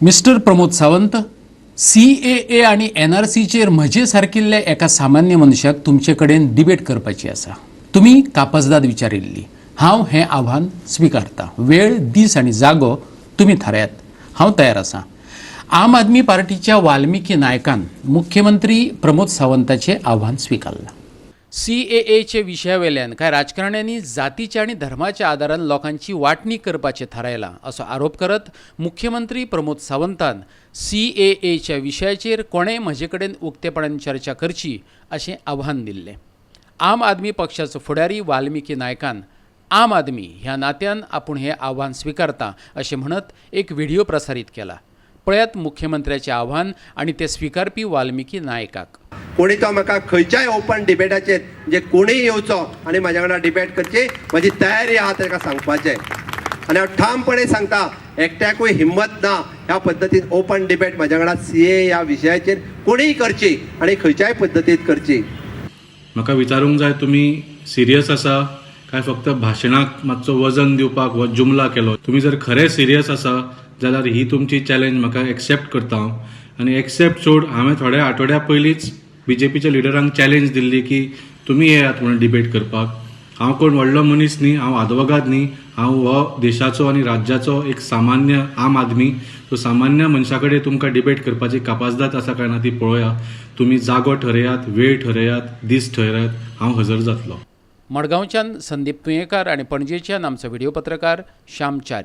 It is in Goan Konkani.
मिस्टर प्रमोद सावंत, सीएए आनी एनआरसीचेर म्हजे सारकिल्ल्या एका सामान्य मनशाक तुमचे कडेन डिबेट करपाची आसा. तुमी कापजदाद विचारिल्ली. हांव हें आव्हान स्विकारतां. वेळ, दीस आनी जागो तुमी थारायात. हांव तयार आसा. आम आदमी पार्टीच्या वाल्मिकी नायकान मुख्यमंत्री प्रमोद सावंताचें आव्हान स्विकारलां. सीएएचे विशयावेल्यान कांय राजकारण्यांनी जातीच्या आनी धर्माच्या आदारान लोकांची वांटणी करपाचें थारायलां असो आरोप करत मुख्यमंत्री प्रमोद सावंतान सीएएच्या विशयाचेर कोणेय म्हजे कडेन उक्तेपणान चर्चा करची अशें आव्हान दिल्लें. आम आदमी पक्षाचो फुडारी वाल्मिकी नायकान आम आदमी ह्या नात्यान आपूण हें आव्हान स्विकारता अशें म्हणत एक व्हिडियो प्रसारीत केला. पळयात मुख्यमंत्र्याचें आव्हान आनी तें स्विकारपी वाल्मिकी नायकाक. कोणी तो म्हाका खंयच्याय ओपन डिबेटाचेर, म्हणजे कोणीय येवचो आनी म्हाज्या वांगडा डिबेट करची, म्हजी तयारी आहा ताका सांगपाचें. आनी हांव ठामपणे सांगता, एकट्याकूय हिम्मत ना ह्या पद्दतीन ओपन डिबेट म्हाज्या वांगडा सीए ह्या विशयाचेर कोणीय करची आनी खंयच्याय पद्दतीन करची. म्हाका विचारूंक जाय, तुमी सिरियस आसा काय फक्त भाशणाक मातसो वजन दिवपाक हो जुमला केलो? तुमी जर खरें सिरियस आसा जाल्यार ही तुमची चॅलेंज म्हाका एक्सेप्ट करता हांव. आनी एक्सेप्ट सोड, हांवें थोड्या आठवड्या पयलींच बीजेपीच्या लिडरांक चॅलेंज दिल्ली की तुमी येयात म्हणून डिबेट करपाक. हांव कोण व्हडलो मनीस न्ही, हांव आदवोगाद न्ही. हांव हो देशाचो आनी राज्याचो एक सामान्य आम आदमी. सो सामान्य मनशा कडेन तुमकां डिबेट करपाची कापाजदाद आसा काय ना ती पळोवया. तुमी जागो ठरयात, वेळ ठरयात, दीस ठरयात, हांव हजर जातलो. मडगांवच्यान संदीप तुयेंकार आनी पणजेच्यान आमचो व्हिडियो पत्रकार श्याम च्यारी.